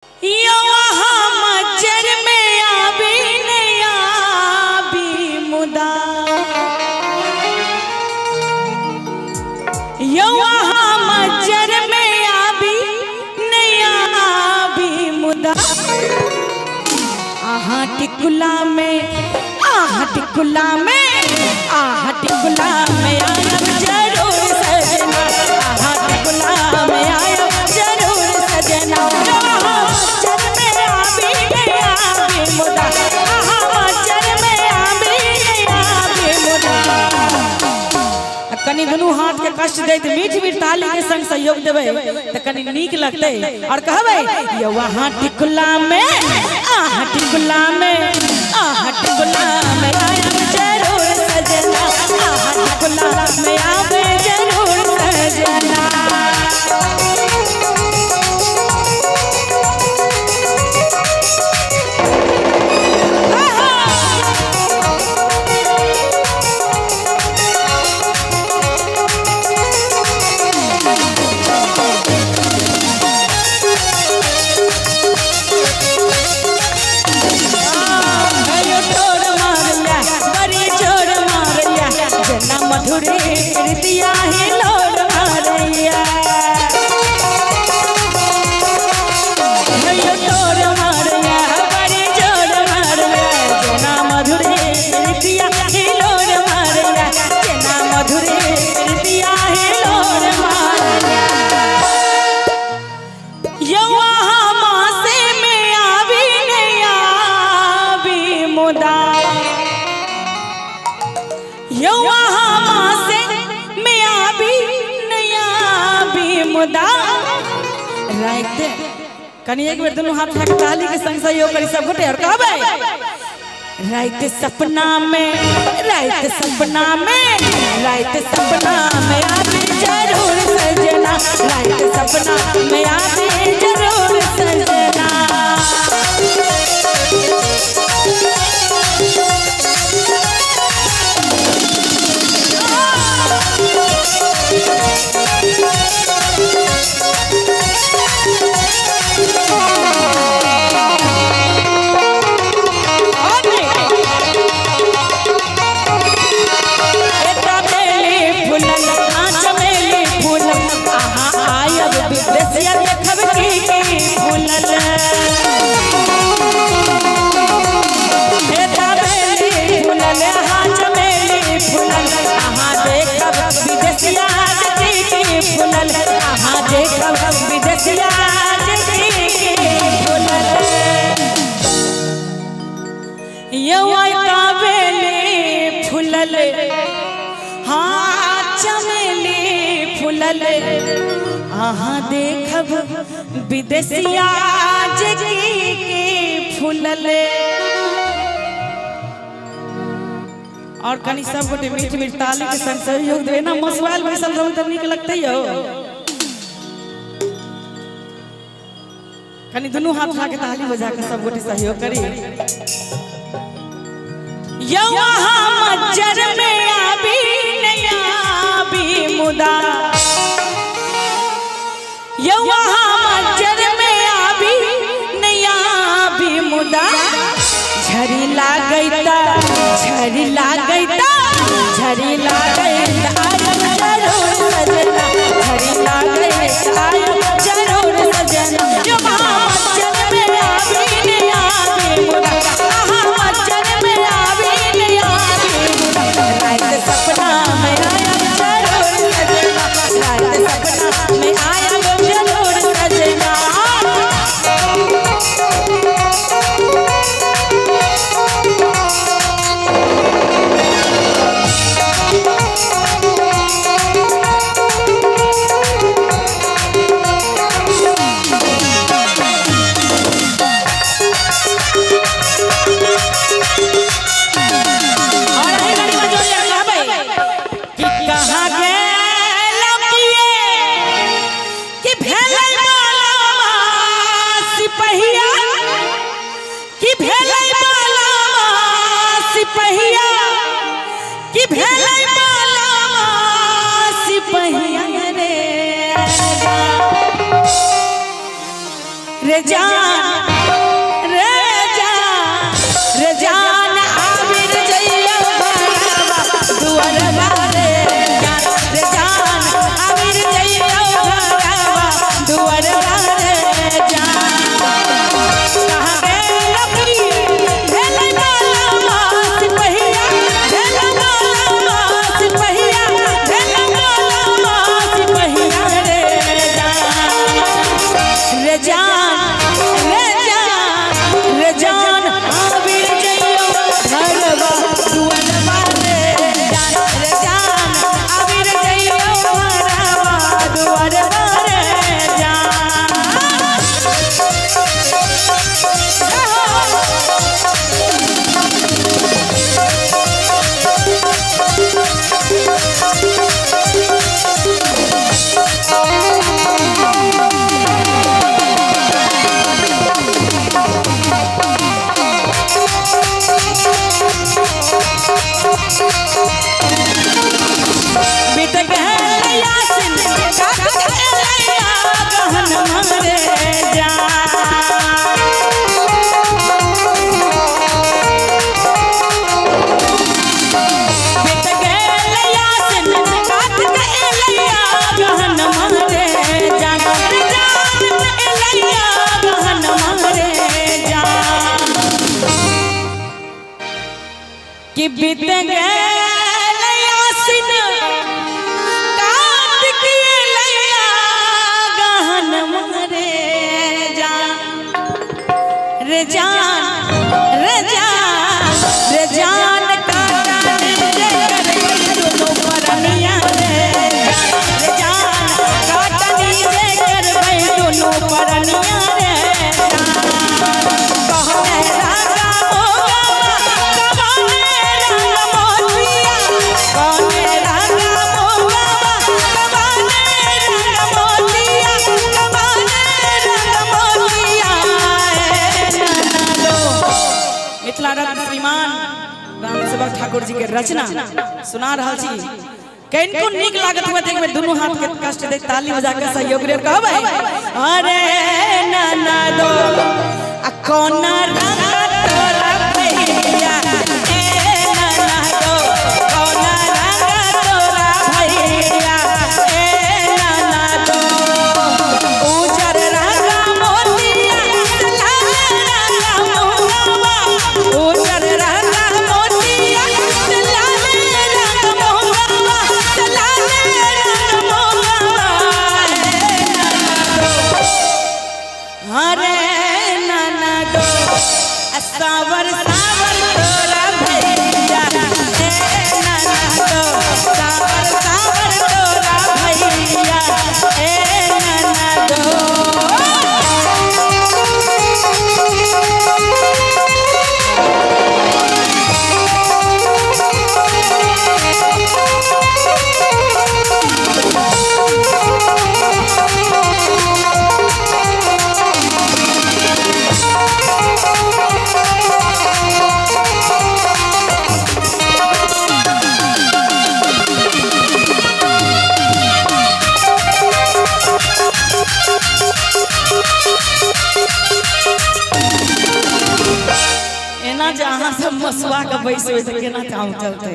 यौ मज्जर में आबी नहीं आबी मुदा, यौ मज्जर में आबी नहीं आबी मुदा, आहा टिकुला में, आहा टिकुला में, आहा टिकुला में आयब जरूर सजना, आहा टिकुला में आयब जरूर सजना। मज्जर में आबी नहीं आबी मुदा, आहा मज्जर में आबी नहीं आबी मुदा। कनी दुनू हाथ के कष्ट दैत मीठ मीठ ताली के संग सहयोग देबै त कनी नीक लगतै। और कहबै यौ अहाँ टिकुला में, आहा टिकुला में, आहा टिकुला में आयब जरूर सजना, आहा टिकुला में आबे जरूर सजना। मधुरे प्रीतिया ही लोर मारैया, तोर मारैया बड़ी जोर मारैया, जेना मधुरे प्रीतिया ही लोर मारैया, जेना मधुरे प्रीतिया ही लोर मारैया। यौआ मासे में आबी नहीं आबी मुदा, यौआ मासे में आबी नहीं आबी मुदा। रात कनी एक बेर दुनू हाथ उठा के ताली के संग सहयोग करी सब गोटे और कहबै रात सपना में, रात सपना में, रात सपना में आबी जरूर सजना, रात सपना में आबी जरूर सजना। फूलल, हाँ चमेली फूलल, अहाँ देखब विदेशिया जे की फूलल। और कनी सब गोटे मीठ मीठ ताली के संग सहयोग देबै ना, मसुआल बैसल रहू त नीक लगतै यौ। कनी दुनू हाथ उठा के ताली बजा के सब गोटे सहयोग करी। यौ मज्जर में आबी नहीं आबी मुदा, यौ मज्जर में आबी नहीं आबी मुदा, झरी लागैता, झरी लागैता, झरी लागैता आयब जरूर सजना, झरी लागैता आयब जरूर सजना। यौ मज्जर में आबी नहीं आबी मुदा, आहा मज्जर में आबी नहीं आबी मुदा, रात सपना में आयब जरूर सजना, रात सपना में आयब जरूर सजना। रे जान रे जान रे जान आबिर जइयो घरवा दुअरवा रे जान रे जान आबिर जइयो घरवा दुअरवा रे जान। कहाँ गेल भेल बाला मास पहिया भेल बाला मास पहिया भेल बाला मास पहिया रे जान रे जान रे जान रे जान आबिर जइयो घरवा दुअरवा रे जान रे जान आबिर जइयो घरवा दुअरवा रे जान। बीत गए यासिन काट गए गहन मरे जा। बीत गए यासिन काट गए गहन मरे जा रे जान एलैया गहन मरे जा। कि बीत गए यासिन कार्तिक लैया गहन मरे जा रे जान रे जान रे जान काटा जे करबै दुनू परनिया रे जान रे जान काटा जे करबै दुनू परनिया रे जान। कहने रागा मोगा कवने रंग मोतिया कहने रागा मोगा कवने रंग मोतिया कवने रंग मोतिया ए ननदो। मिथिला रत्न श्रीमान रामसेवक ठाकुर जी के रचना सुना रहल छी। किनको नीक लागत हुआ तो एक बेर दुनू हाथ के कष्ट दे ताली बजा के सहयोग रे कहबै अरे ननदो आ कोना रंग तोरा भैया ए ननदो कोना रंग तोरा भैया ए ननदो उजर रंग मोतिया लाल रंग मोहवा उजर रंग मोतिया लाल रंग मोहवा लाल रंग मोहवा अरे ननदो सावर सावर तोरा भैया ए ननदो सावर सावर तोरा भैया ए ननदो। एना जे अहाँ सब मसुआ के बैसबै तऽ केना काम चलतै।